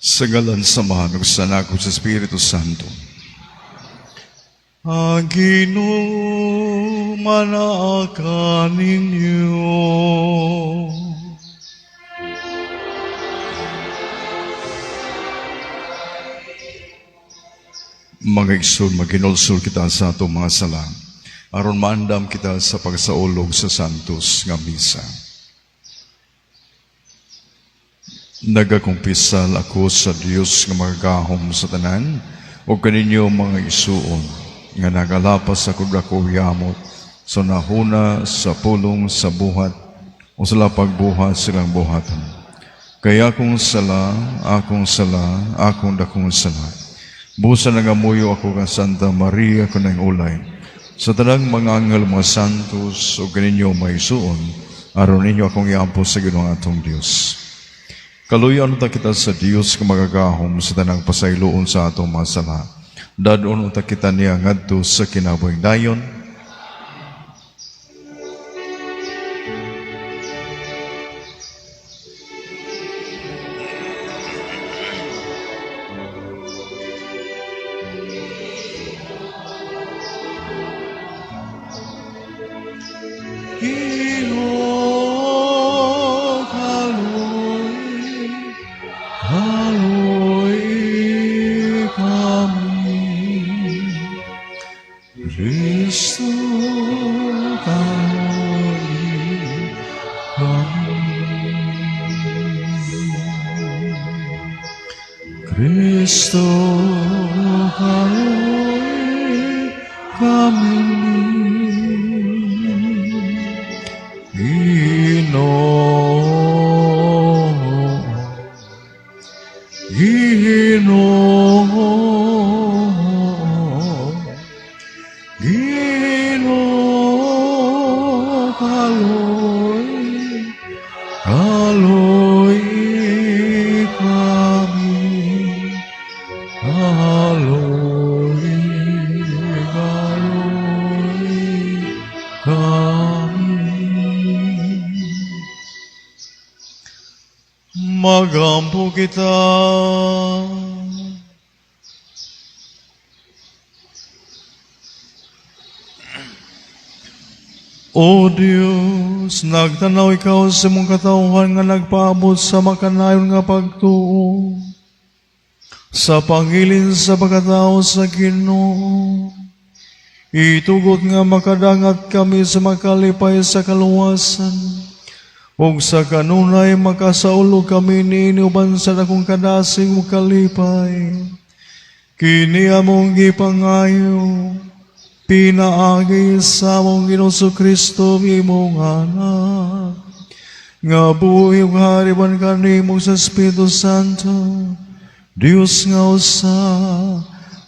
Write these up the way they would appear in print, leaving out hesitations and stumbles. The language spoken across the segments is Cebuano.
Sa ngalan sa Amahan ug sa Anak ug sa Espiritu Santo. Ang Ginoo manaa kaninyo. Mga igsoon, maghinulsol kita sa atong mga sala aron maandam kita sa pagsaulog sa Santos nga Misa. Nagakumpisal ako sa Dios nga makagagahom sa tanan ug kaninyo, mga igsuon, nga nagalapas ako dako yamot sa hunahuna, sa pulong, sa buhat o sa pagbuhat silang buhaton. Kay akong sala, akong sala, akong dakong sala. Busa nagamuyo ako kang Santa Maria kanang ulay, sa tanang mga anghel, mga santos, ug kaninyo, mga igsuon, aron ninyo akong iampo sa Ginoo atong Dios. Kaluyan unta kita sa Dios nga makagagahom sa tanang, pasayloon sa atong mga sala. Dad-on unta kita niya ngadto sa kinabuhing dayon. Ginoo, kaluoyi, kaluoyi kami. Kristo, kaluoyi kami. Kristo, kaluoyi kami. Ginoo, Ginoo, Ginoo, kaluoyi, kaluoyi kami. Kaluoyi, kaluoyi kami. Magampo kita. O Diyos, nagtanaw ikaw sa imong katawhan nga nagpaabot sa makanayon nga pagtuo sa pangilin sa pagkatao sa Ginoo. Itugot nga makadangat kami sa makalipay sa kaluwasan ug sa kanunay makasaulog kami niini uban sa dakong kadasig ug kalipay. Kini among gipangayo pinaagi sa among Ginoo Kristo, imong Anak, nga buhi ug hari uban kanimo sa Espiritu Santo, Dios nga usa,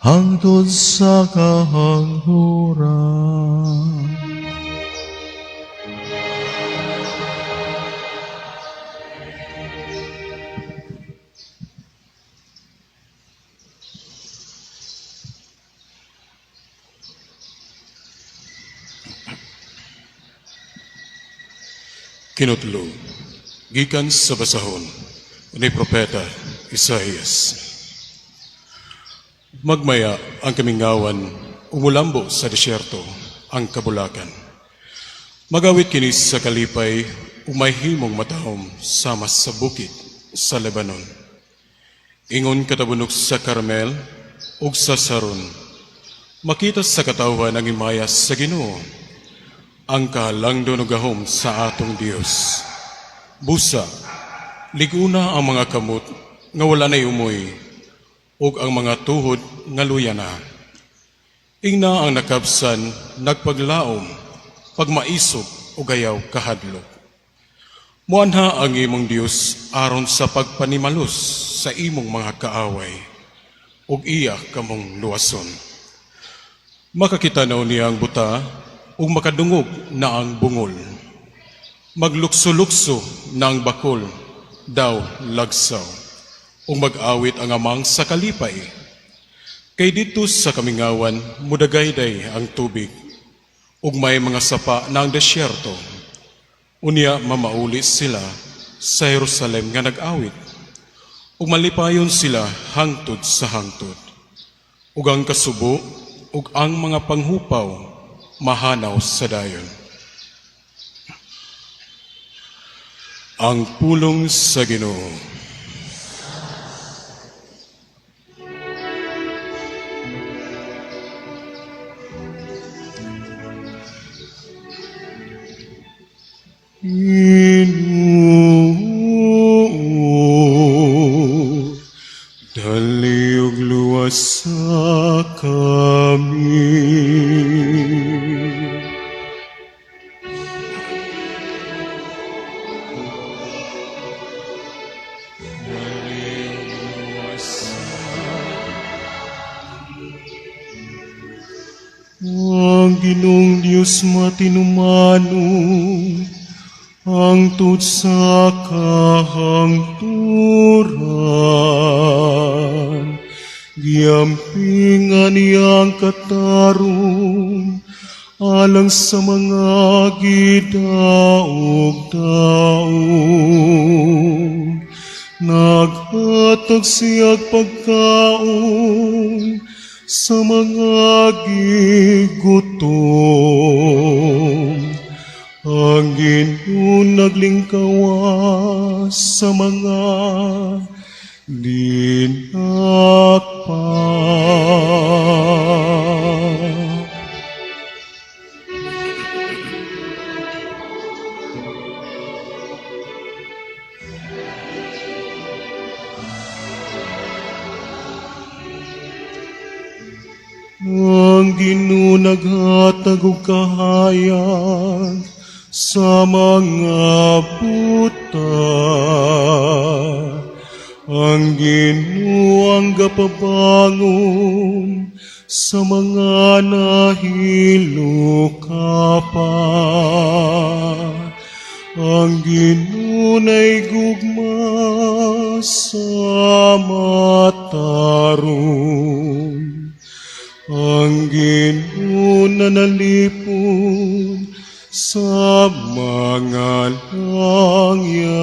hangtod sa kahangturan. Kinutlo, gikan sa basahon ni Propeta Isaías. Magmaya ang kamingawan, umulambo sa disyerto ang kabulakan. Magawit kini sa kalipay, ug mahimong matahom sama sa bukid sa Lebanon. Ingon katabunok sa Carmel ug sa Saron. Makita sa katawhan ang himaya sa Ginoo, ang kahalangdon ug gahom sa atong Dios. Busa, lig-una ang mga kamot nga wala nay umoy ug ang mga tuhod nga luya na. Ingna ang nakabsan nagpaglaom, pagmaisog ug ayaw kahadlok. Muanha ang imong Dios aron sa pagpanimalus sa imong mga kaaway ug iya kamong luwason. Makakita na niya ang buta ug makadungog na ang bungol. Maglukso-lukso na ang bakol, daw lagsaw, ug mag-awit ang amang sa kalipay. Kay didto sa kamingawan mudagayday ang tubig, ug may mga sapa na ang desyerto. Unya mamauli sila sa Jerusalem nga nag-awit. Ug malipayon sila hangtod sa hangtod. Ug ang kasubo ug ang mga panghupaw mahanaw sa dayon. Ang pulong sa Ginoo. Ginoo, dali ug luwasa kami. Ang Ginoong Diyos matinumanon, hangtod sa kahangturan. Giampingan niyang katarong alang sa mga gidaog-daog. Naghatag siya'g pagkaon sa mga gigutom. Ang Ginoo naglingkawas sa mga dinakpa. Ang Ginoo naghatag og kahayag sa mga buta. Ang Ginoo ang gapabangon sa mga nahilukapa. Ang Ginoo nay gugma sa matarong. Ang Ginoo nanalipon sa mga langyaw.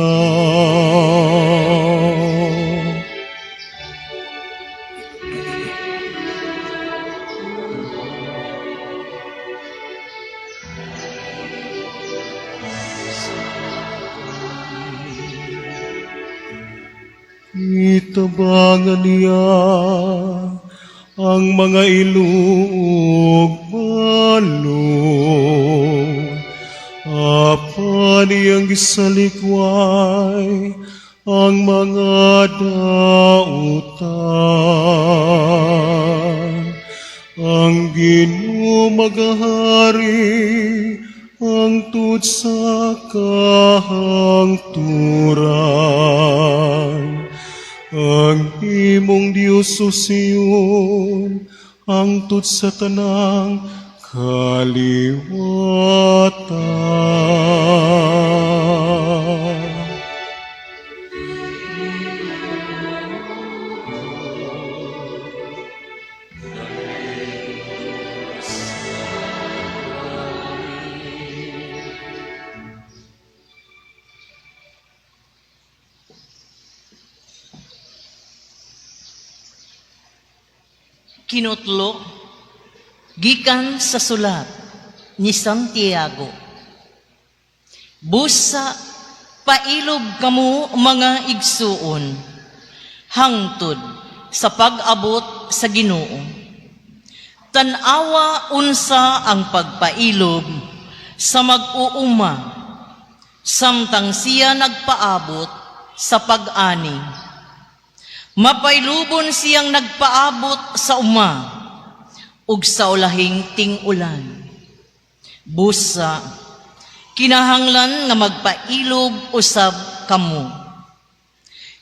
Itabangan niya ang mga ilog balon. Apan iyang gisalikway ang mga dautan. Ang Ginoo magahari hangtod sa kahangturan. Ang imong Diyos o Sion, hangtod sa tanang kaliwatan. Kinutlo gikan sa sulat ni Santiago. Busa pailob kamo mga igsuon hangtod sa pag-abot sa Ginoo. Tan-awa unsa ang pagpailob sa mag-uuma samtang siya nagpaabot sa pag-ani. Mapailubon siyang nagpaabot sa uma ug sa ulahing ting-ulan. Busa, kinahanglan nga magpailob usab kamo.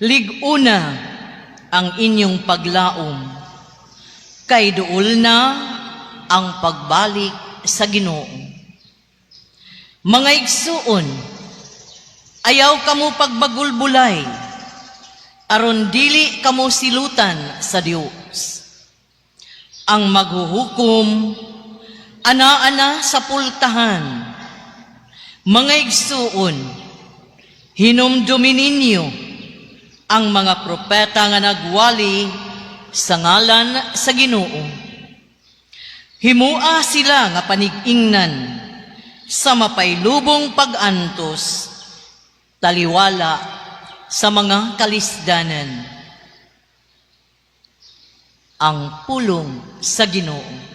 Lig-una ang inyong paglaom, kay duol na ang pagbalik sa Ginoo. Mga igsuon, ayaw kamo pagbagulbulay, aron dili kamo silutan sa Dios. Ang maghuhukom, ana-ana sa pultahan. Mga igsuon, hinumdumi ninyo Ang mga propeta nga nagwali sa ngalan sa Ginoo. Himua sila nga panig-ingnan sa mapaylubong pag-antos, taliwala sa mga kalisdanan. Ang pulong sa Ginoo.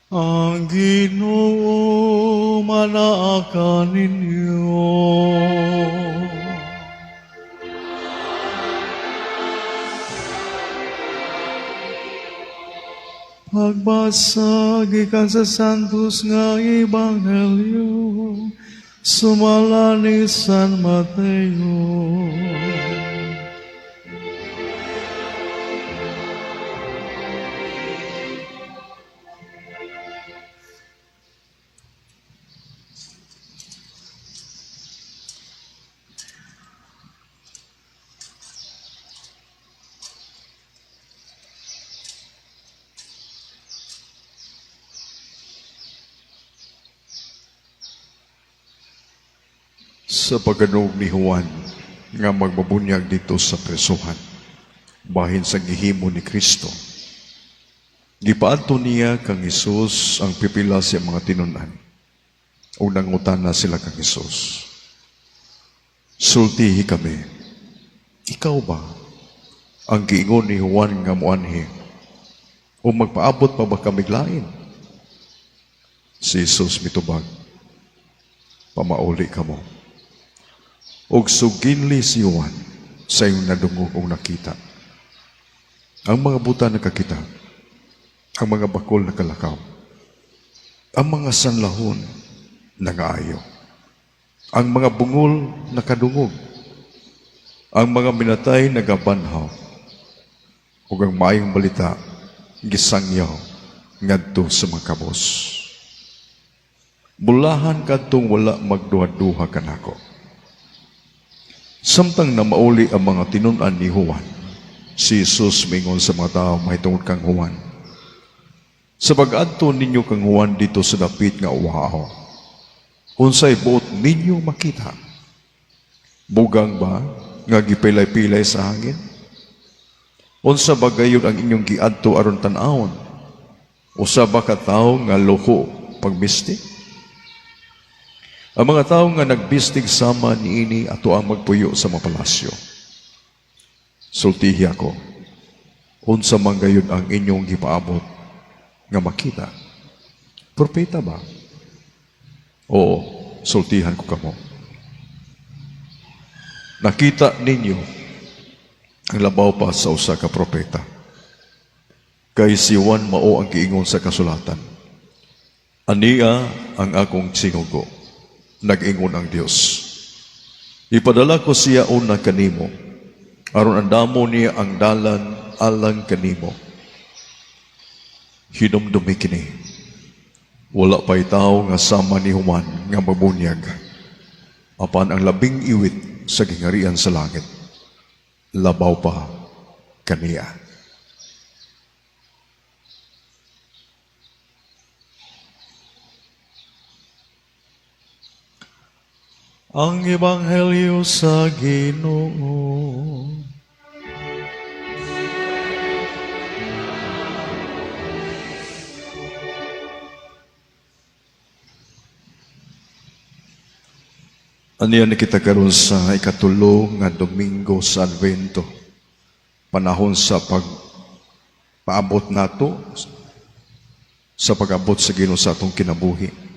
Ang Ginoo manaa kaninyo. Pagbasa gikan sa Santos nga Ebanghelyo sumala ni San Mateo. Sa pagganog ni Juan nga magbabunyag dito sa presuhan, bahin sa gihimo ni Kristo, gipaadto niya kang Hesus ang pipila sa mga tinun-an, ug nangutana sila kang Hesus, "Sultihi kami, ikaw ba ang giingon ni Juan nga moanhi, o magpaabot pa ba kami lain?" Si Hesus mitubag, "Pamauli kamo og suginli si Juan sa iyong nadungog o nakita. Ang mga buta nakakita, ang mga bakol nakalakaw, ang mga sanlahon nangaayo, ang mga bungol nakadungog, ang mga minatay nagabanhaw, ug ang maayong balita gisangyaw ngadto sa mga kabos. Bulahan kadtong wala magduha-duha kanako." Samtang namauli ang mga tinun-an ni Juan, si Jesus mingon sa mga tao mahitungod kang Juan, "Sa pag-adto ninyo kang Juan dito sa dapit nga uwaaw, unsay buot ninyo makita? Bugang ba nga gipilay-pilay sa hangin? Unsa ba gayud ang inyong giadto aron tan-awon? Usa ba ka tawo nga loko pagbisti? Ang mga tawo nga nagbistig sama niini ato ang magpuyo sa mga palasyo. Sultihi ako, unsa man gayud ang inyong gipaabot nga makita? Propeta ba? Oo, sultihan ko kamo. Nakita ninyo ang labaw pa sa usa ka propeta. Kay si Juan mao ang giingon sa kasulatan, 'Ania ang akong sinugo, nag-ingon ang Dios. Ipadala ko siya una kanimo, aron andamo niya ang dalan alang kanimo.' Hinumdumi kini, wala pa'y tao nga sama ni Juan nga mabunyag, apan ang labing iwit sa gingarian sa langit, labaw pa kaniya." Ang Ebanghelyo sa Ginoo. Aniya ni kita karon sa ikatulo nga Domingo sa Advento. Panahon sa pagpaabot nato sa pag-abot sa Ginoo sa atong kinabuhi.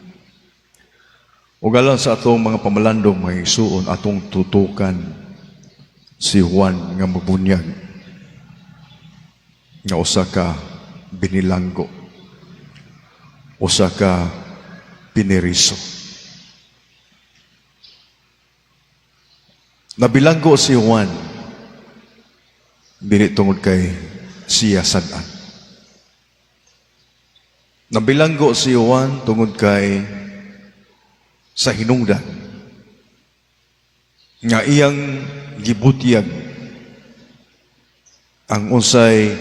Ug alang sa atong mga pamalandong mga igsuon, atong tutukan si Juan nga mabunyag nga usa ka binilanggo, usa ka piniriso. Nabilanggo si Juan dili tungod kay siya sad-an. Nabilanggo si Juan tungod kay sa hinungdan nga iyang gibutyag ang unsay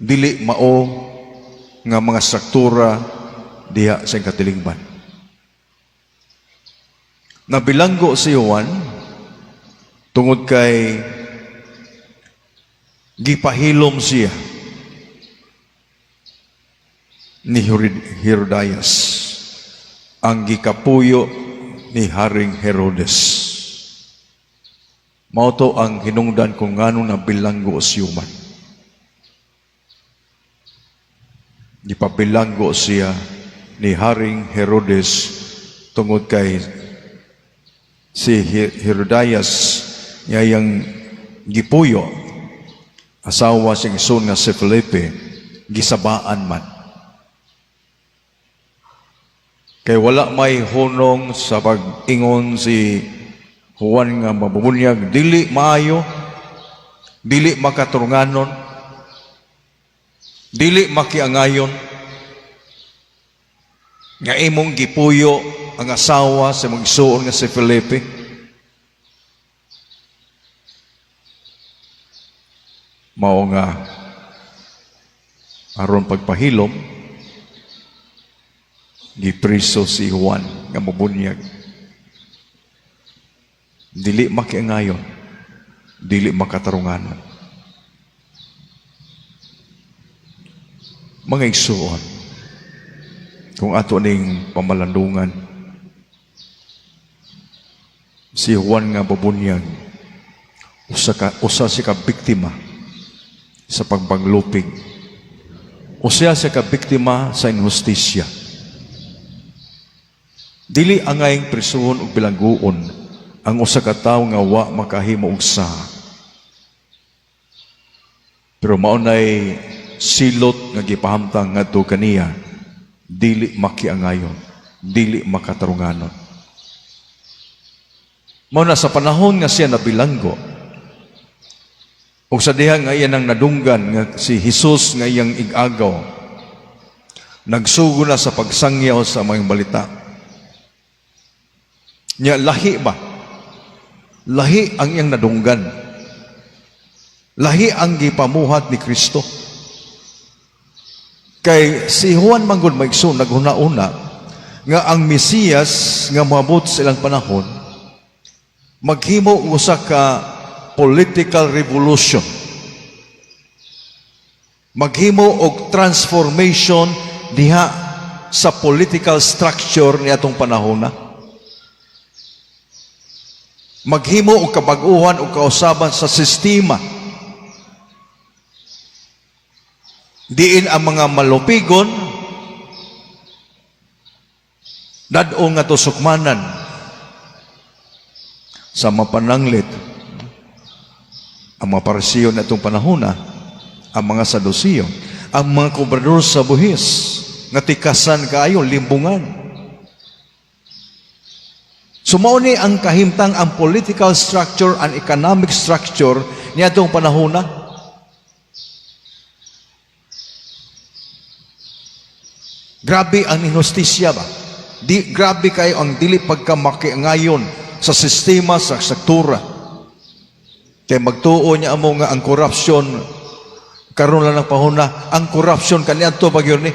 dili mao nga mga struktura diha sa katilingban. Nabilanggo si Juan tungod kay gipahilom siya ni Herodias, ang gikapuyo ni Haring Herodes. Mao to ang hinungdan kung nganong nabilanggo si Juan. Gipabilanggo siya ni Haring Herodes tungod kay si Herodias iyang gipuyo, asawa siyang ison nga si Felipe, gisabaan man. Kay wala may hunong sa pag-ingon si Juan nga mabubunyag, dili maayo, dili makaturunganon, dili makiangayon, nga imong gipuyo ang asawa sa imong igsuon nga si Felipe. Mao nga aron pagpahilom, gipriso si Juan nga mabunyag. Dili makiangayon, dili makatarunganon. Mga igsuon, kung ato ning pamalandungan, si Juan nga babunyag, usa siya ka biktima sa pagpanglupig. Usa siya ka biktima sa inhustisya. Dili angayng prisuhon og bilangguon ang usa ka tawo nga wa makahimo og saha. Pero mao nay silot nga gipahamtang ngadto kaniya, dili makiangayon, dili makatarunganon. Mao na sa panahon nga siya nabilanggo, ug sa diha nga iya nang nadunggan nga si Hesus nga iyang ig-agaw, nagsugo na sa pagsangyaw sa mga balita. Nya lahi ba? Lahi ang iyang nadunggan. Lahi ang gipamuhat ni Kristo. Kay si Juan manggod maigsoon naghuna-una nga ang Mesiyas nga moabot sa ilang panahon maghimo usa ka political revolution, maghimo og transformation diha sa political structure ni atong panahon na, maghimo og kabag-uhan og kausaban sa sistema diin ang mga malupigon dad-o nga tusukmanan sa mapananglit ang mga Parisiyo na itong panahon na, ang mga Sadusiyo, ang mga kobrador sa buhis, nga tikasan kaayo, limbungan. So mao ni ang kahimtang ang political structure and economic structure niadtong panahon na. Grabe ang inhustisya ba? Di, grabe kayo ang dili pagkamakiangayon sa sistema, sa struktura. Kaya magtuo niya amo nga ang corruption karon lang ng panahon, ang corruption kaniadto pag yun ni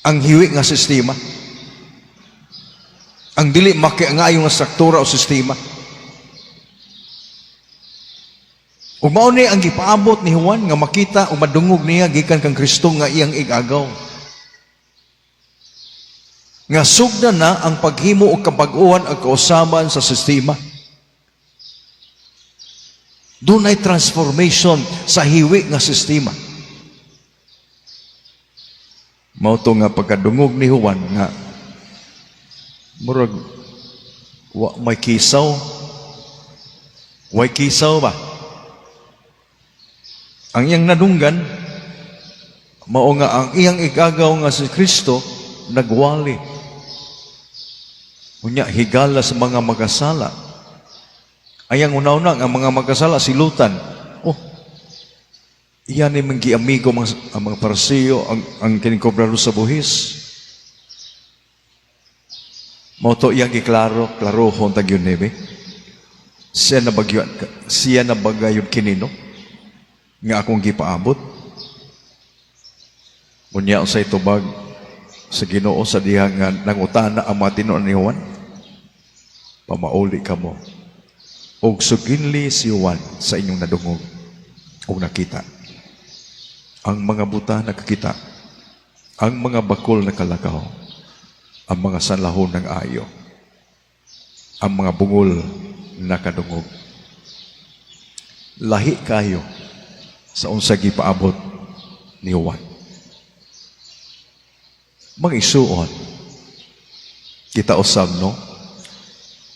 ang hiwi nga sistema. Ang dili makiangayo nga struktura o sistema. Ug mao ni ang gipaabot ni Juan nga makita o madungog niya gikan kang Kristo nga iyang igagaw. Nga sugda na ang paghimo og kabag-ohan ug kausaban sa sistema. Dunay transformation sa hiwi nga sistema. Mao to nga pagkadungog ni Juan nga murag wa may kisaw. Way kisaw ba? Ang iyang nadunggan, mao nga ang iyang igagaw nga si Kristo nagwali. Unya higala sa mga makasala. Ayang una-una ang mga makasala silutan. Oh, iyan ni mga giamigo ang mga Pariseo, ang kining sa buhis. Mao to iyang giklaro, klarohon tag yun nebe. Siya na bagyon, siya na bagayon kinino nga akong gipaabot. Unya unsay tubag sa Ginoo sa diha nga nangutana ang mga tinuod ni Juan? Pamauli kamo og suginli si Juan sa inyong nadungog og nakita. Ang mga buta nakakita, ang mga bakol nakalakaw, ang mga sanlahon ng ayo, ang mga bungol nakadungog. Lahi kayo sa unsa gipaabot ni Juan. Mga isuon, kita usab, no?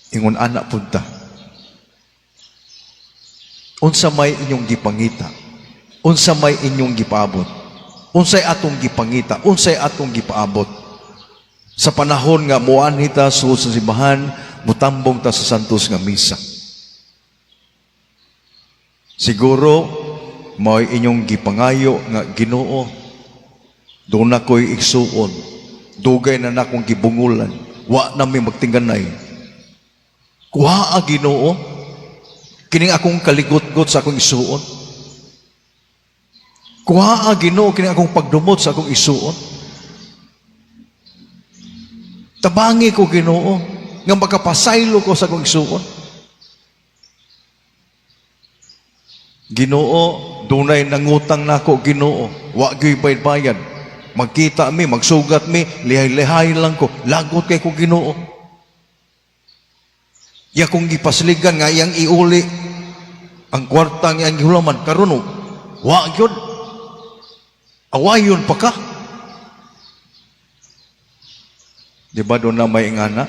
Ingon anak punta. Unsa may inyong gipangita? Unsa may inyong gipaabot? Unsay atong gipangita? Unsay atong gipaabot? Sa panahon nga muanhi ta sa simbahan, mutambong ta sa Santos nga misa. Siguro mao'y inyong gipangayo nga Ginoo, doon na ko'y igsuon, dugay na nakong gibungulan, wa na mi magtingganay. Kuha Ginoo, kining akong kaligot-got sa akong isuon. Kuha Ginoo, kining akong pagdumot sa akong isuon. Tabangi ko Ginoo, nga makapasaylo ko sa akong isuon. Ginoo, dunay nangutang nako Ginoo, wa gyoy bayad-bayad. Magkita mi, magsugat mi, lihay-lihay lang ko, lagot kay ko Ginoo. Ya kung gipasligan nga iyang iuli ang kwarta nga iyang gihulaman karon wa gyud. Awayon pa ka. Di ba doon na may ingana?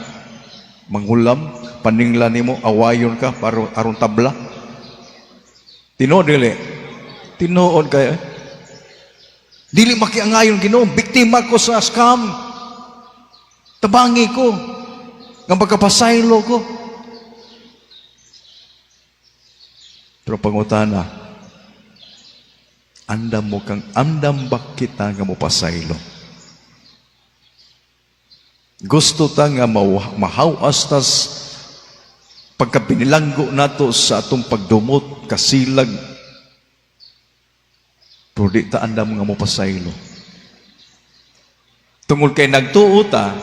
Manghulam, paningla nimo, awayon ka para aron tabla. Tinuod dili. Tinuod kay. Dili makiangayon Ginoo, biktima ko sa scam. Tabangi ko nga pagkapasaylo ko. Pero pangutana, andam mo kang andam ba kita nga mopasaylo? Gusto ta nga mahawas tas pagkabinilanggo nato sa atong pagdumot, kasilag. Pero di ta andam nga mopasaylo. Tungod kay nagtuo ta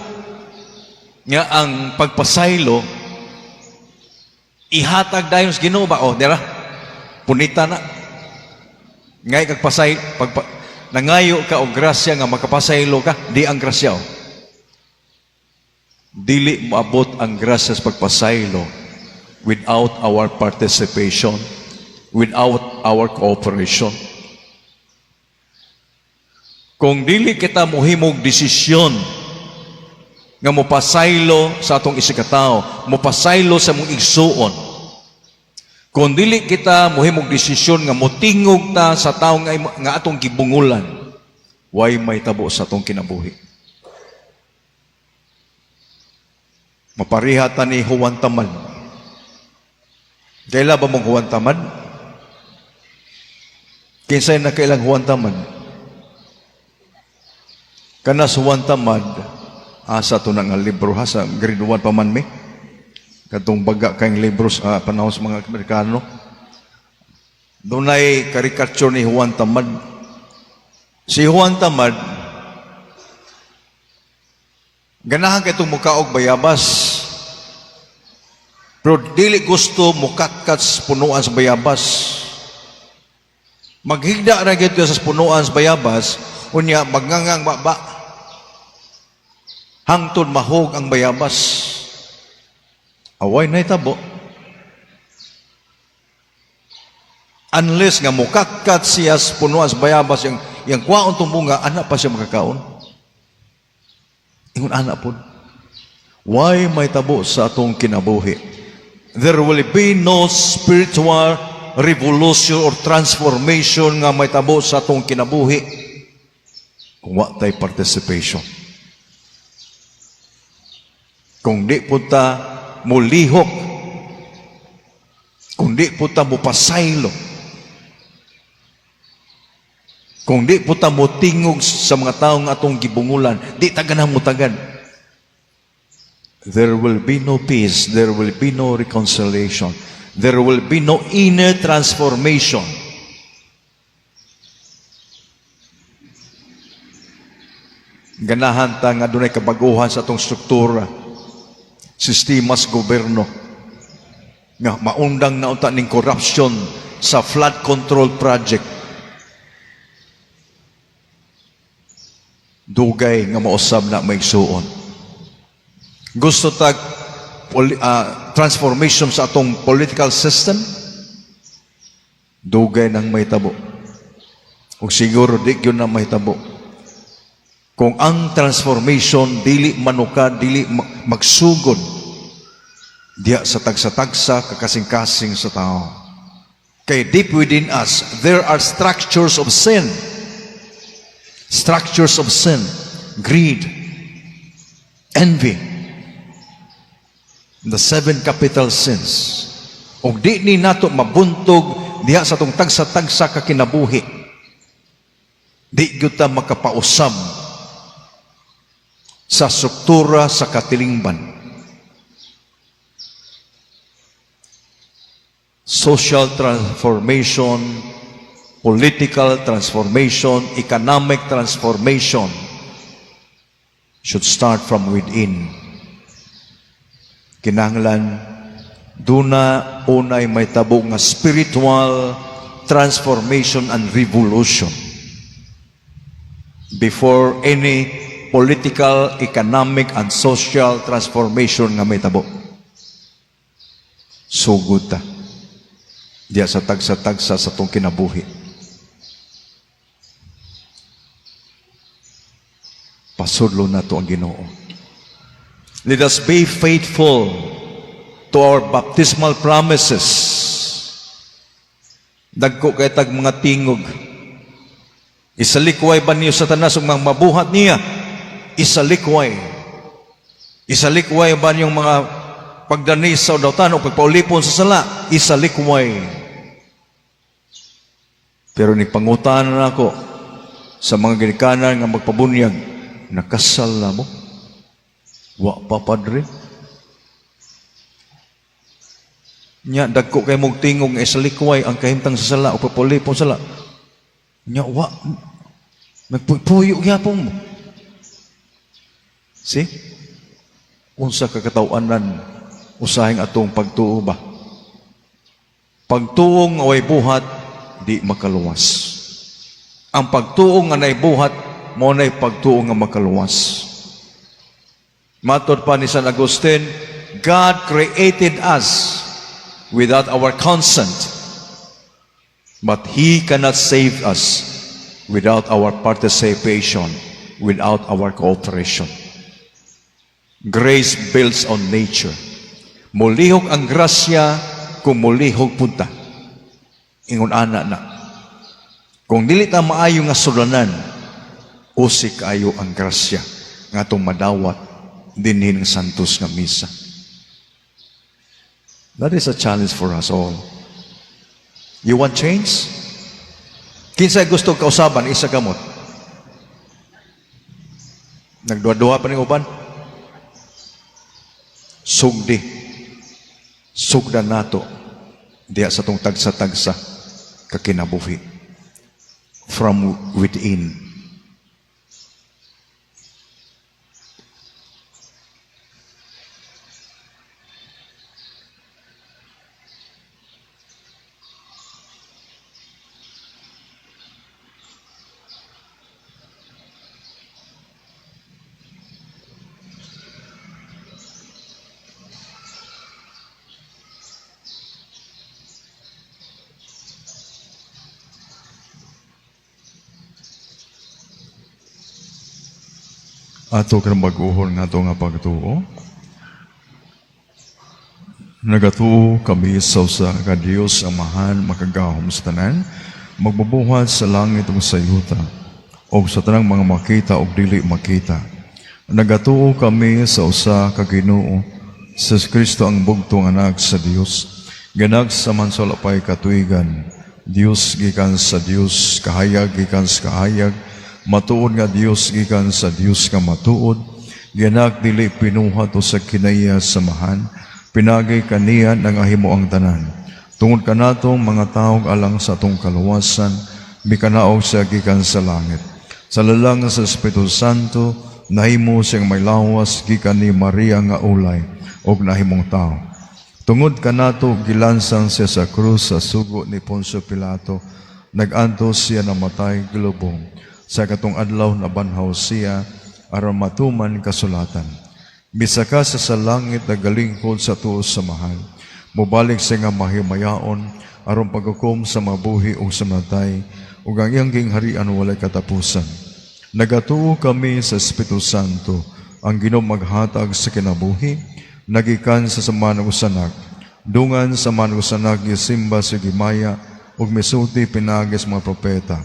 nga ang pagpasaylo ihatag dayon sa Ginoo ba? O, dira. Punita na. Ngay kag pasay, pagpa, nangayo ka og grasya nga makapasaylo ka, di ang grasya. O. Dili moabot ang grasya sa pagpasaylo without our participation, without our cooperation. Kung dili kita mohimog desisyon nga mopasaylo sa atong isigkatawo, mopasaylo sa mong igsuon, kung dili kita mohimog desisyon nga motingog ta sa tawo nga atong gibungulan, way may tabo sa atong kinabuhi. Mapariha ta ni Juan Tamad. Kaila ba mong Juan Tamad? Kinsay na kailang Juan Tamad? Kana sa Juan Tamad, asa to na nga libro ha, sa grade 1 pa man mi. Katong baga kayong libro sa panahon sa mga Amerikano. Dunay karikature ni Juan Tamad. Si Juan Tamad, ganahan kay itong mukaog bayabas. Pero dili gusto mukatkat sa punuan sa bayabas. Maghigda ra gyud sa punuan sa bayabas, unya magngangang baba. Hangtod mahog ang bayabas. Away na itabo. Unless nga mukatkat siya sa punuan sa bayabas, yang kwaon tong bunga, anak pa siya makakaon. Ingon anak po. Why may tabo sa atong kinabuhi? There will be no spiritual revolution or transformation nga may tabo sa atong kinabuhi kung wa tay participation. Kung di po ta mulihok, kung di po ta mupasaylo, kung di po ta motingog sa mga taong atong gibungulan, di ta ganang mutagad. There will be no peace, there will be no reconciliation, there will be no inner transformation. Ganahan ta nga dunay kabaguhan sa atong struktura, sistema sa gobyerno, nga maundang na unta ning corruption sa flood control project. Dugay nga mausab na maigsuon. Gusto tag transformation sa atong political system, dugay nang mahitabo. Ug siguro di gyud na mahitabo. Kung ang transformation dili manuka, dili magsugod diya sa tagsa-tagsa kakasing-kasing sa tao. Kay deep within us, there are structures of sin. Structures of sin, greed, envy, the seven capital sins. Og di ni nato mabuntog diha sa atong tagsa-tagsa ka kinabuhi. Di gyud ta makapausab sa struktura sa katilingban. Social transformation, political transformation, economic transformation should start from within. Kinahanglan duna unay may tabo nga spiritual transformation and revolution before any political, economic, and social transformation nga may tabo. Sugod ta diya sa tagsa-tagsa sa tong kinabuhi. Pasudlo na to ang Ginoo. Let us be faithful to our baptismal promises. Dagko kay tag mga tingog. Isalikway ba niyo Satanas ug mga mabuhat niya? Isalikway. Isalikway ba niyong mga pagdanis sa dautan o pagpaulipon sa sala? Isalikway. Pero nagpangutan na ako sa mga ginikanan nga magpabunyag, nakasal na mo? Wa pa, padre? Nya, dagko kay mong tingog nga isalikway ang kahimtang sa sala o pagpaulipon sa sala. Nya, wa. Nagpuyo gyapon mo. See? Unsa ka kataw-anan usahing atong pagtuo ba? Pagtuo nga way buhat, di makaluwas. Ang pagtuo nga nay buhat, mao nay pagtuo nga makaluwas. Matod pa ni San Agustin, God created us without our consent, but He cannot save us without our participation, without our cooperation. Grace builds on nature. Mulihok ang grasya kung mulihok punta. Ingon ana na. Kung dili ta maayo nga sulanan, usik ayo ang grasya nga atong madawat dinhi ng Santos nga misa. That is a challenge for us all. You want change? Kinsay gusto kausaban, isa kamot. Nagduha-duha pa ning uban. Sugdi. Sugdan nato diya sa tong tagsa-tagsa kakinabuhi. From within. Ato karon bag-ohon nga ato nga pagtuo. Nagatuo kami sa usa ka Dios Amahan makagagahom sa tanan, magbubuhat sa langit ug sa yuta, ug sa tanang mga makita ug dili makita. Nagatuo kami sa usa ka Ginoo, sa Kristo ang bugtong anak sa Dios, gianak sa Amahan sa wala pay katuigan, Dios gikan sa Dios, kahayag gikan sa kahayag, matuod nga Dios gikan sa Dios nga matuod, gianak dili pinuhat o sa kinaiya sa Amahan, pinagi kaniya nangahimo ang tanan. Tungod kanatong mga tawo alang sa atong kaluwasan, mikanaog siya gikan sa langit. Sa lalang sa Espiritu Santo, nahimo siyang may lawas gikan ni Maria nga ulay og nahimong tao. Tungod kanato gilansang siya sa krus sa sugo ni Poncio Pilato, nag-antos siya namatay gilubong. Sa ikatong adlaw nabanhaw siya aron matuman kasulatan. Misaka siya sa langit, nagalingkod sa tuo sa Amahan. Mobalik siya nga mahimayaon aron paghukom sa mabuhi o sa matay, ug ang iyang gingharian walay katapusan. Nagatuo kami sa Espiritu Santo, ang Ginoo maghatag sa kinabuhi, nagikan sa Amahan ug sa Anak. Dungan sa Amahan ug sa Anak, gisimba sa gimaya, ug misulti pinaagi sa mga propeta.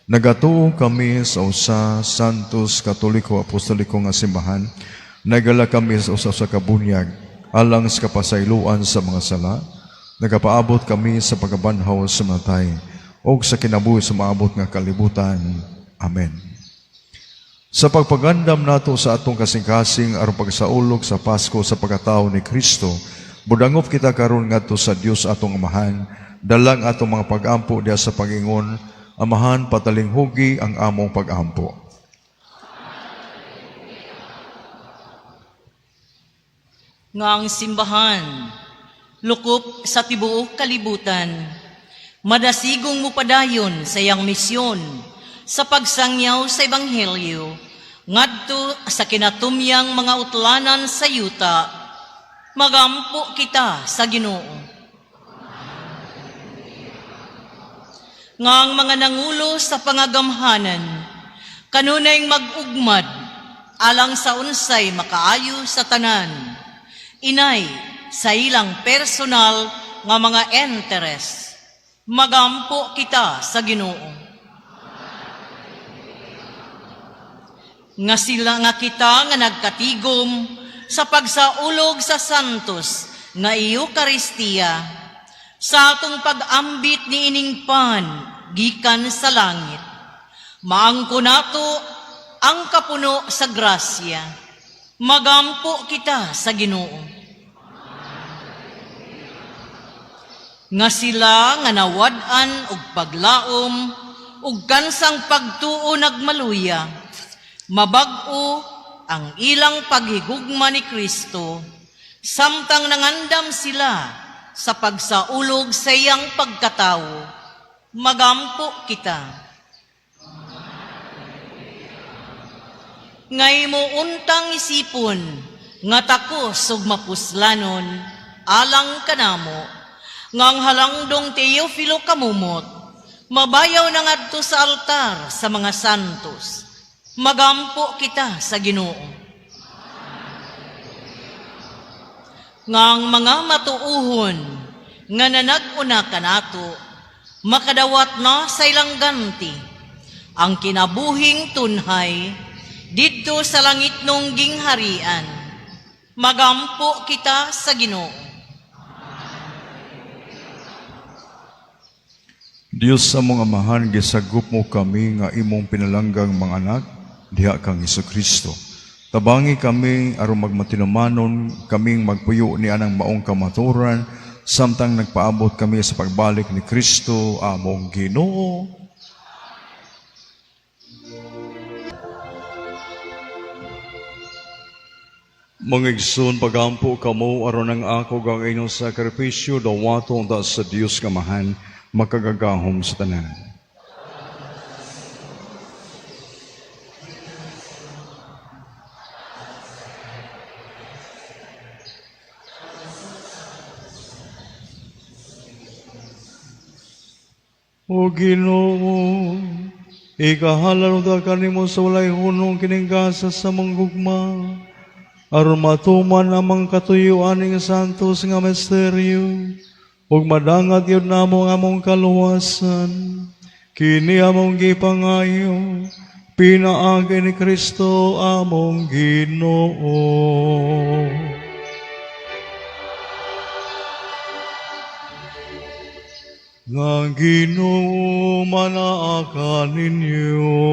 Nagatuo kami sa usa Santos Katoliko Apostoliko nga simbahan, nagala kami sa usa sa kabunyag, alang sa kapasayloan sa mga sala, nagapaabot kami sa pagkabanhaw sa matay, ug sa kinabuhi sa maabot nga kalibutan. Amen. Sa pagpagandam nato sa atong kasing-kasing aron pagsaulog sa Pasko sa pagkatao ni Kristo, budangop kita karon ngadto sa Dios atong Amahan, dalang atong mga pagampo diha sa pagingon, Amahan, patalinghugi ang among pagampo. Nga ang simbahan, lukop sa tibuok kalibutan, madasigong mupadayon sa iyang misyon sa pagsangyaw sa Ebanghelyo, ngadto sa kinatumyang mga utlanan sa yuta, magampo kita sa Ginoo. Nga ang mga nangulo sa pangagamhanan, kanunay mag-ugmad, alang sa unsay makaayo sa tanan, inay sa ilang personal nga mga interes, magampo kita sa Ginoo. Nga sila nga kita nga nagkatigom sa pagsaulog sa Santos nga Eucharistia, sa atong pag-ambit ni ining pan gikan sa langit, maangko nato ang kapuno sa grasya. Magampo kita sa Ginoo. Nga sila nga nawad-an og paglaom ug kansang pagtuo nagmaluya, mabag-o ang ilang paghigugma ni Kristo, samtang nangandam sila sa pagsaulog sa iyang pagkatawo. Magampo kita. Ngay mo untang isipon nga takos ug mapuslanon alang kanamo, nga ang halangdong Teofilo Camomot mabayaw na ngadto sa altar sa mga santos. Magampo kita sa Ginoo. Nga ang mga matuuhon nga nanag-una kanato makadawat na sa ilang ganti ang kinabuhing tunhay didto sa langit nung gingharian. Magampo kita sa Ginoo. Dios sa among Amahan, gisagop mo kami nga imong pinalanggang mga anak diha kang Hesukristo. Tabangi kami aron magmatinumanon kaming magpuyo ni anang maong kamatuoran samtang nagpaabot kami sa pagbalik ni Kristo among Ginoo. Mga igsoon, pagampo kamo aron ang ako ug ang inyong sakripisyo dawaton ta sa Dios nga Amahan makagagahom sa tanan. O Ginoo, Ikahalal unta kanimo sa walay hunong kining gasa sa mong gugma, aron matuman ang mga katuyuan ning santos nga misteryo, ug madangat yun namo ang among kaluwasan. Kini among gipangayo, pinaagi ni Kristo among Ginoo. Nga Ginoo manaa kaninyo.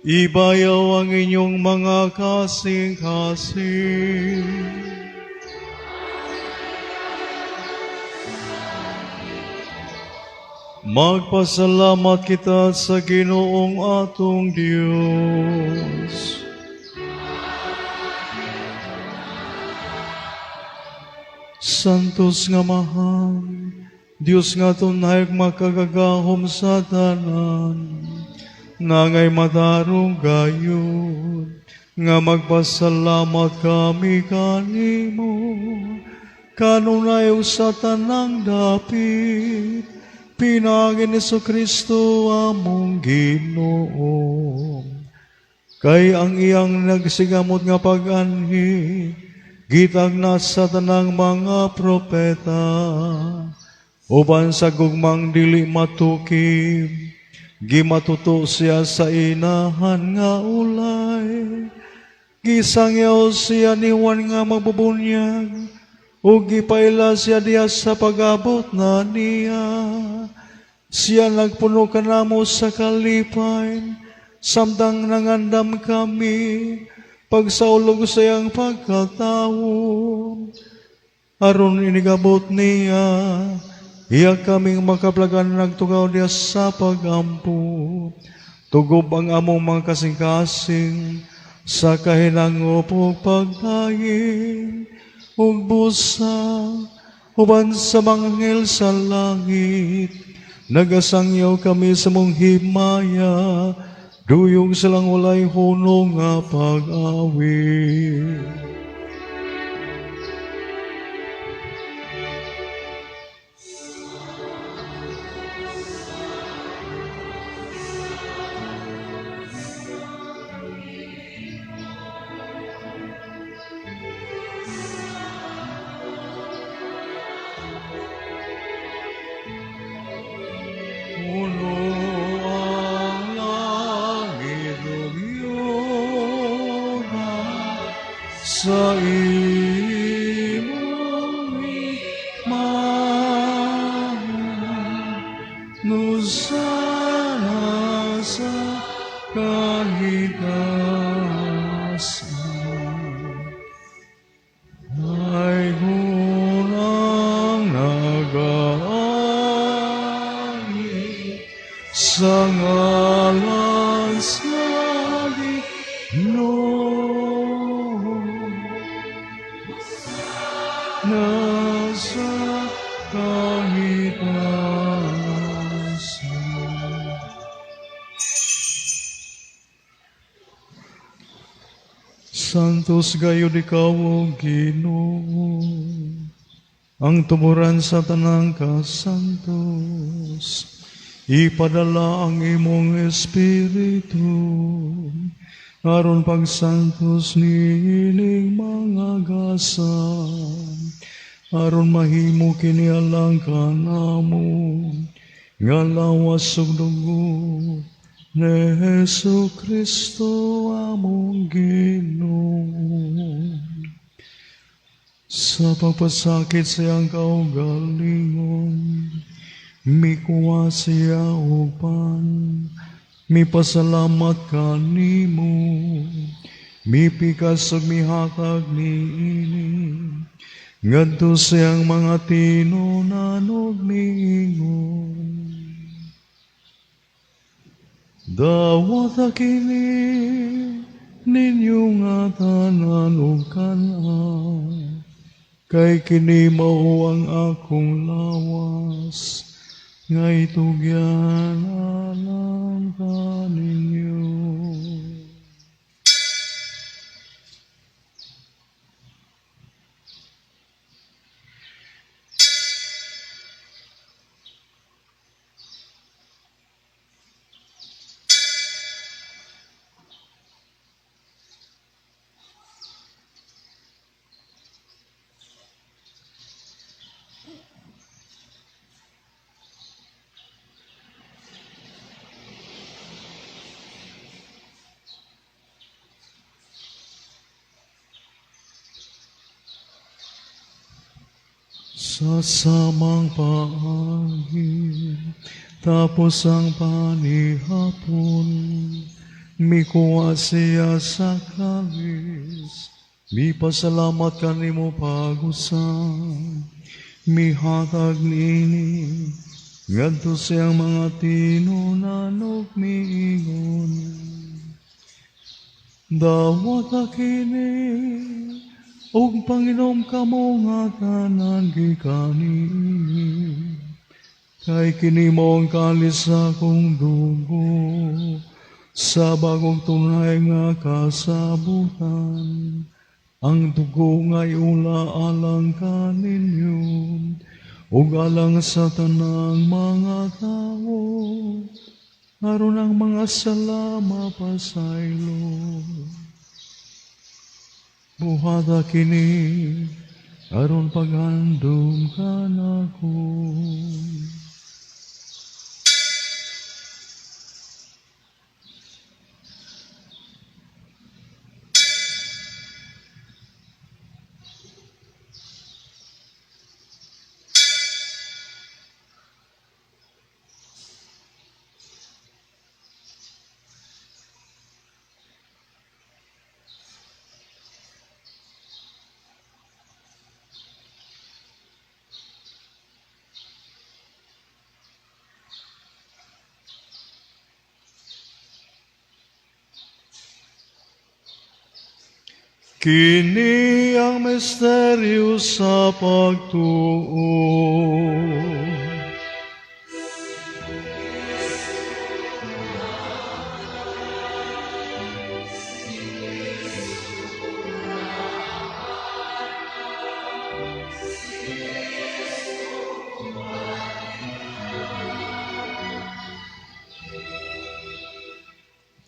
Ibayaw ang inyong mga kasing-kasing. Magpasalamat kita sa Ginoong atong Diyos. Santos nga Amahan, Diyos nga tunay makagagahom sa tanan, nangay matarong gayon, nga magpasalamat kami kanimo, kanunay sa tanang dapit, pinaagi ni Kristo among Ginoo. Kay ang iyang nagsigamot nga pag-anhi, gitagna sa tanang mga propeta, uban sa gugmang dili matukib, gimatuto siya sa inahan nga ulay, gisangyaw siya ni Juan nga magbubunyag, ug gipaila siya diha sa pag-abot na niya. Siya nagpuno kanamo sa kalipay, samtang nangandam kami pagsaulog sa iyang pagkatawo. Aron inigabot niya, iya kaming makaplagan nagtugaw diya sa pagampo. Tugob ang among mga kasing-kasing sa kahinangop ug pagdaing, ug busa uban sa mga anghel sa langit. Nagasangyaw kami sa mong himaya, duyog silang walay hunong nga pag-awit. Puno ang langit ug yuta sa imong himaya, nusana sa kahitasan. Ay gunang nagaanhi sa ngalan sa Ginoo. Nasa kahitasan. Santos gayud ikaw, O Ginoo, ang tuburan sa tanang kasantos. Ipadala ang imong Espiritu, aron pagsantos niining mga gasa, aron mahimo kini alang kanamo, nga lawas ug dugo ni Hesus Kristo among Ginoo. Sa pagpasakit sa iyang kaugalingon, mikuha siya og pan, mipasalamat kanimo, mipikas ug mihatag niini, ngadto sa iyang mga tinunan ug miingon: Dawata kini ninyo nga tanan ug kan-a, kay kini mao ang akong lawas, nga itugyan alang kaninyo. Sa samang paagi, tapos ang panihapon, mikuha siya sa kalis, mipasalamat kanimo pag-usab, mihatag niini, ngadto siyang mga tinunan ug miingon: "Dawata kini ug panginom kamo nga tanan gikan niini. Kay kini mao ang kalis sa akong dugo sa bagong tunay nga kasabutan. Ang dugo nga iula alang kaninyo ug alang sa tanang mga tawo, aron ang mga sala mapasaylo. Buhata kini aron paghandom kanako." Kini ang misteryo sa pagtuo.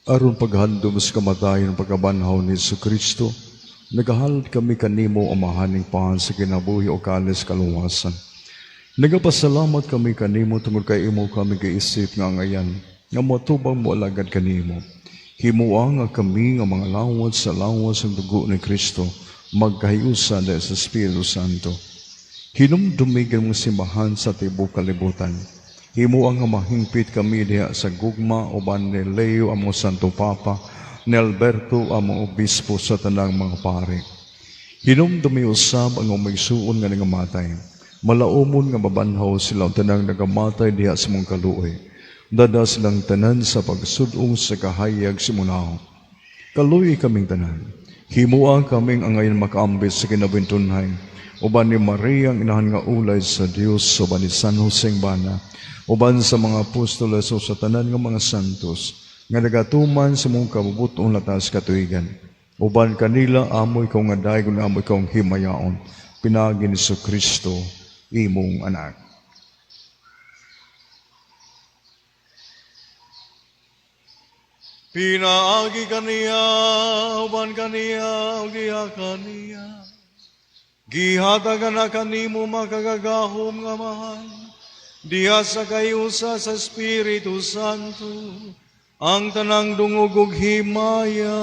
Aron paghandom sa kamatayon pagkabanhaw ni Kristo, nagahalad kami kanimo, Amahaning pan sa kinabuhi o kalis kaluwasan. Nagapasalamat kami kanimo tungod kay imo kami giisip nga angayan nga moatubang moalagad kanimo. Himoa nga kami nga mga lawat sa lawas ng dugo ni Kristo magkahiusa dahil sa Espiritu Santo. Hinumdumi ang simbahan sa tibuok kalibutan. Himoa nga mahingpit kami diha sa gugma uban ni Leo among Santo Papa, ni Alberto among obispo sa tanang mga pare. Hinumdumi usab ang umigsuon nga nangamatay. Malaumon nga mabanhaw sila ang tanang nagamatay diha sa mong kaluoy. Dada silang tanan sa pagsudong sa kahayag sa imong. Kaluoy kaming tanan. Himoa kaming angayan makaambit sa kinabintunhay. Uban ni Maria ang inahan nga ulay sa Dios, uban ni San Jose bana, uban sa mga apostoles o sa tanan nga mga santos, nga nagatuman sa mong kabubuton latas katuigan. Uban kanila amoy ikaw nga daygon, amoy ikaw himayaon. Pinaagi ni Kristo, imong anak. Pinaagi kaniya, uban kaniya, ug diha kaniya. Gihatagan na kanimo makagagahom nga Amahan, diha sa kayusa sa Espiritu Santo, ang tanang dungog ug himaya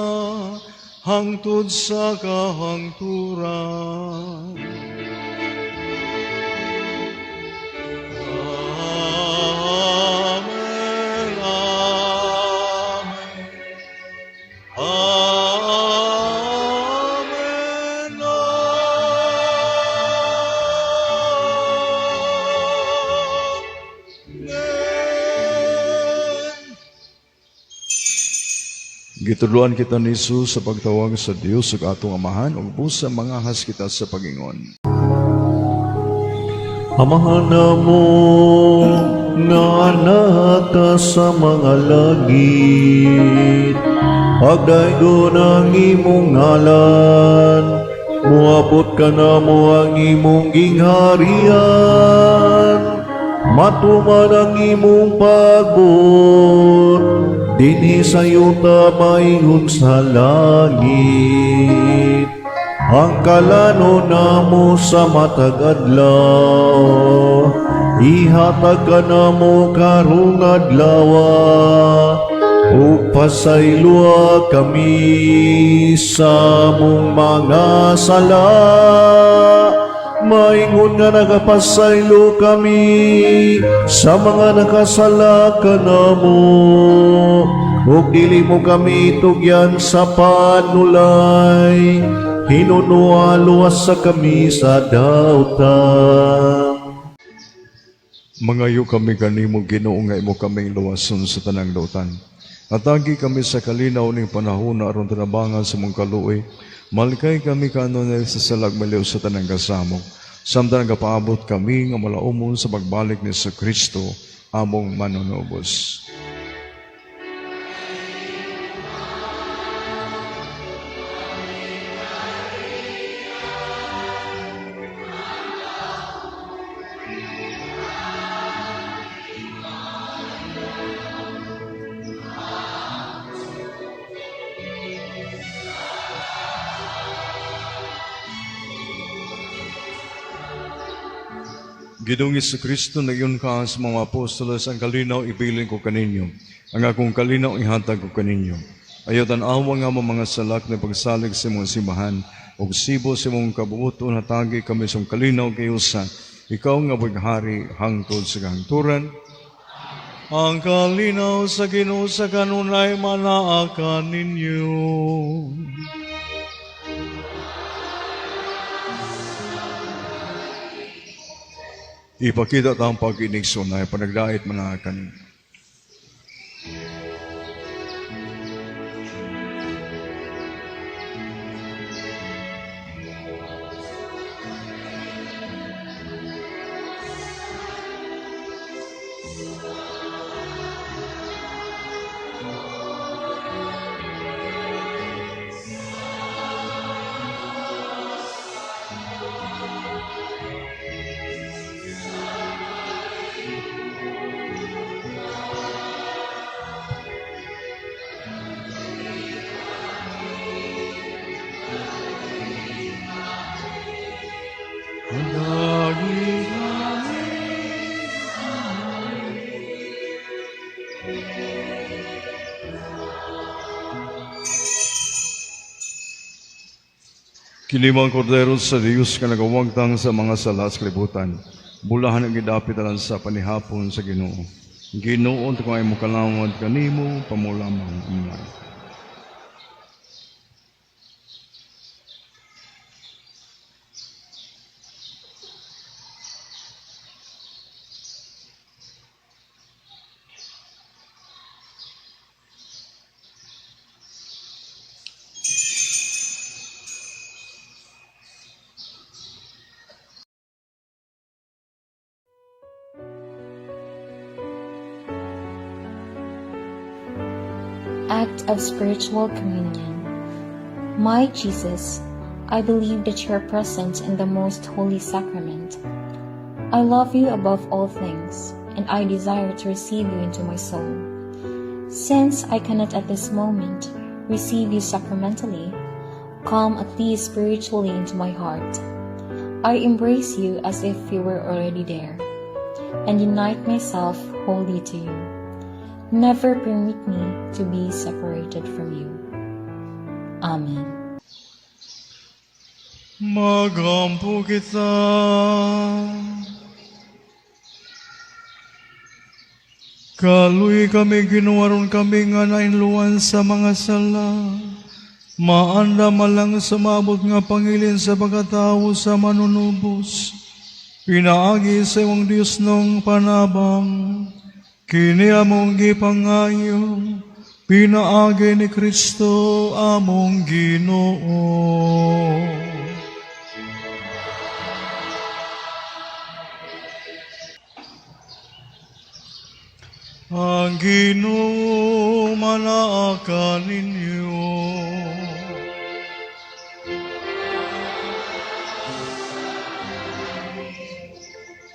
hangtod sa kahangturan. Amen. Amen. Amen. Amen. Gitudloan kita ni Jesus sa pagtawag sa Dios ug atong Amahan ug busa mangahas kita sa pagingon. Amahan namo nga naa ka sa mga langit, pagdaygon ang imong ngalan, muabot kanamo ang imong gingharian, matuman ang imong pagbuot, dinhi sa yuta maingon sa langit. Ang kalanon namo sa matag adlaw, ihatag kanamo karong adlawa, ug pasayloa kami sa among mga sala, Maingon nga nagapasaylo kami sa mga nakasala kanamo. Ug dili mo kami tugyan sa panulay, hinunoa luwasa kami sa dautan. Mangayo kami kanimo, Ginoo, nga imo kaming luwason sa tanang dautan. Hatagi kami sa kalinaw ning panahon aron tinabangan sa mong kaluoy. Malikay kami kanunay sa salag maliw sa tanang kasamok. Samtang nagapaabot kami nga malaumon sa pagbalik ni Kristo among manunubos. Ginoong Kristo, nag-ingon ka sa mga apostoles, "Ang kalinaw ibilin ko kaninyo. Ang akong kalinaw ihatag ko kaninyo. Ayaw tan-awa ang among mga sala kundi pagsalig sa imong simbahan, ug sibo sa imong kabubut-on hatagi kami sa kalinaw kay usa. Ikaw nga maghari hangtod sa kahangturan." Ang kalinaw sa Ginoo sa kanunay manaa kaninyo. Ipakita ta ang pag-inigsoonay, panagdait manaa kaninyo. Kini mao ang kordero sa Dios nga nagawagtang sa mga sala sa kalibutan. Bulahan ang gidapit alang sa panihapon sa Ginoo. Ginoo, kung ay mo kalawad kanimo, pamulamang amay. Act of Spiritual Communion. My Jesus, I believe that you are present in the most holy sacrament. I love you above all things, and I desire to receive you into my soul. Since I cannot at this moment receive you sacramentally, come at least spiritually into my heart. I embrace you as if you were already there, and unite myself wholly to you. Never permit me to be separated from you. Amen. Magampo kita. Kaluoyi kami, Ginoo, aron kami nga nainluan sa mga sala maandam alang sa maabot nga pangilin sa pagkatawo sa manunubos. Pinaagi sa imong Diosnong panabang, kini among gipangayo, pinaagi ni Kristo among Ginoo. Ang Ginoo manaa kaninyo.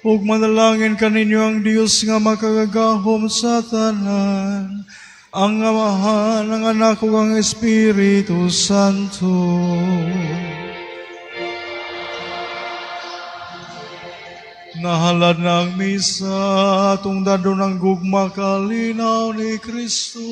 Ug manalangin kaninyo ang Dios nga makagagahom sa tanan, ang Amahan, ang Anak ug ang Espiritu Santo. Nahalad na ang misa, atong dadon ang gugma kalinaw ni Kristo.